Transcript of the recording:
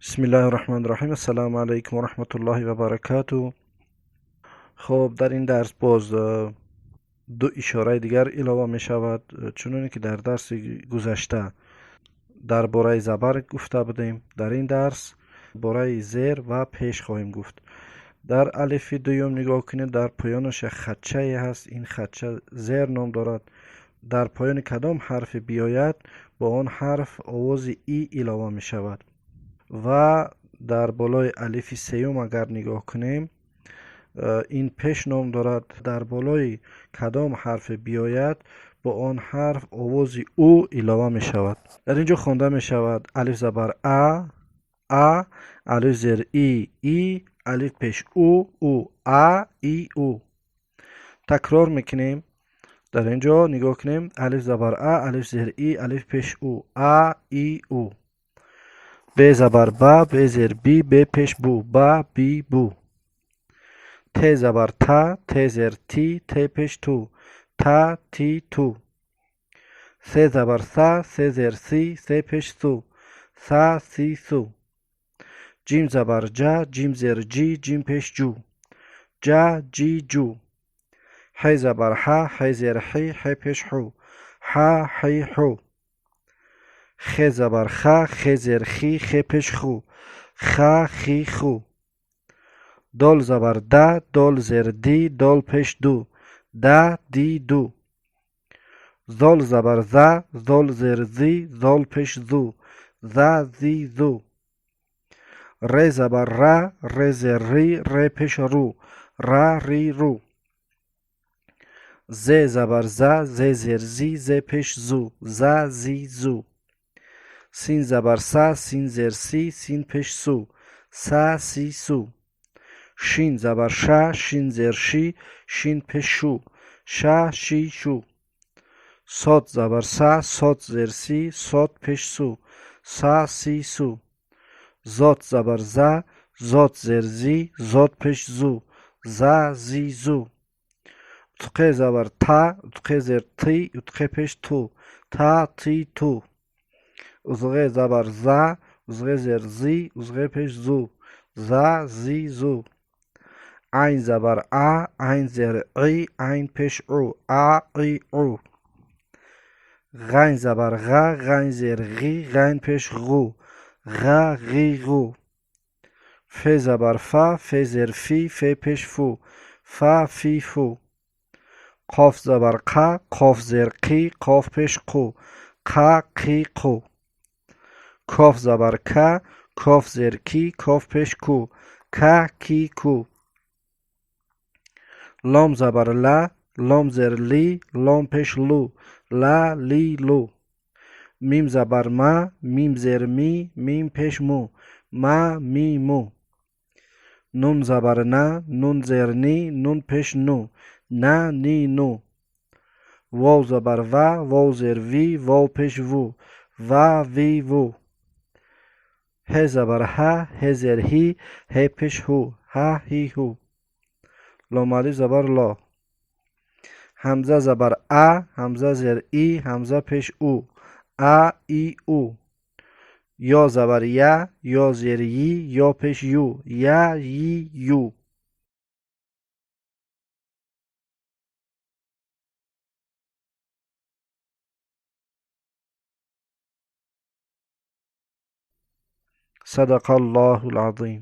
Бисмиллаҳи рраҳмани рраҳим. Ассалому алайкум ва раҳматуллоҳи ва баракатуҳ. Хуб, дар ин дарс боз ду ишораи дигар илова мешавад. Чуноне ки дар дарси гузашта дар бораи забар гуфта будем, дар ин дарс бораи зер ва пеш хоҳем гуфт. Дар алифи дуюм нигоҳ кунед, дар поёнаш як хатчае ҳаст. Ин хатча зер ном дорад. Дар поёни кадом ҳарфе биёяд, бо он ҳарф овози и илова мешавад. Ва дар болои алифи сеюм агар нигоҳ кунем, ин пеш ном дорад. Дар болои кадом ҳарфе биёяд, бо он ҳарф овози ӯ илова мешавад. Дар ин ҷо хонда мешавад алиф забар а, алиф зер и, и, алиф пеш ӯ, ӯ, а, и, ӯ. Такрор мекунем. Дар ин ҷо нигоҳ кунем, алиф забар а, алиф зер и, алиф пеш ӯ, а, и, ӯ. Б забар ба, б зер би, б пеш бу, ба, би, бу. Т забар та, т зер ти, т пеш ту, та, ти, ту. С забар са, с зер си, с пеш су, са, си, су. Ҷим забар ҷа, ҷим зер ҷи, ҷим пеш ҷу, ҷа, ҷи, ҷу. Ҳ забар ҳа, ҳ зер ҳи, ҳ пеш ҳу, ҳа, ҳи, ҳу. Х забар ха, х зер хи, х пеш ху, ха, хи, ху. Дол забар да, дол зер ди, дол пеш ду, да, ди, ду. Зол забар за, зол зер зи, зол пеш зу, за, зи, зу. Ре забар ра, ре зер ри, ре пеш ру, ра, ри, ру. Зе забар за, зе зер зи, зе пеш зу, за, зи, зу. Син забар са, син зер си, син пеш су, са, си, су. Шин забар ша, шин зер ши, шин пеш шу, ша, ши, шу. Сод забар са, сод зер си, сод пеш су, са, си, су. Зод забар за, зод зер зи, зод пеш зу, за, зи, зу. Утқе забар та, утқе зер ти, утқе пеш ту, та, ти, ту. Узғе забар за, узғе зер зи, узғе пеш зу, за, зи, зу. Айн забар а, айн зер и, айн пеш ӯ, а, и, ӯ. Ғайн забар ға, ғайн зер ғи, ғайн пеш ғу, ға, ғи, ғу. Фе забар фа, фе зер фи, фе пеш фу, фа, фи, фу. Қоф забар қа, қоф зер қи, қоф пеш қу, қа, қи, қу. Коф забар ка, коф зер ки, коф пеш ку, ка, ки, ку. Лом забар ла, лом зер ли, лом пеш лу, ла, ли, лу. Мим забар ма, мим зер ми, мим пеш му, ма, ми, му. Нун забар на, нун зер ни, нун пеш ну, на, ни, ну. Вов забар ва, вов зер ви, вов пеш ву, ва, ви, ву. Ҳ забар ҳа, ҳ зер ҳи, ҳ пеш ҳу, ҳа, ҳи, ҳу. Лом алиф забар ло. Ҳамза забар а, ҳамза зер и, ҳамза пеш ӯ, а, и, ӯ. Ё забар я, ё зер йи, ё пеш ю, я, йи, ю. Садақа Аллоҳул азим.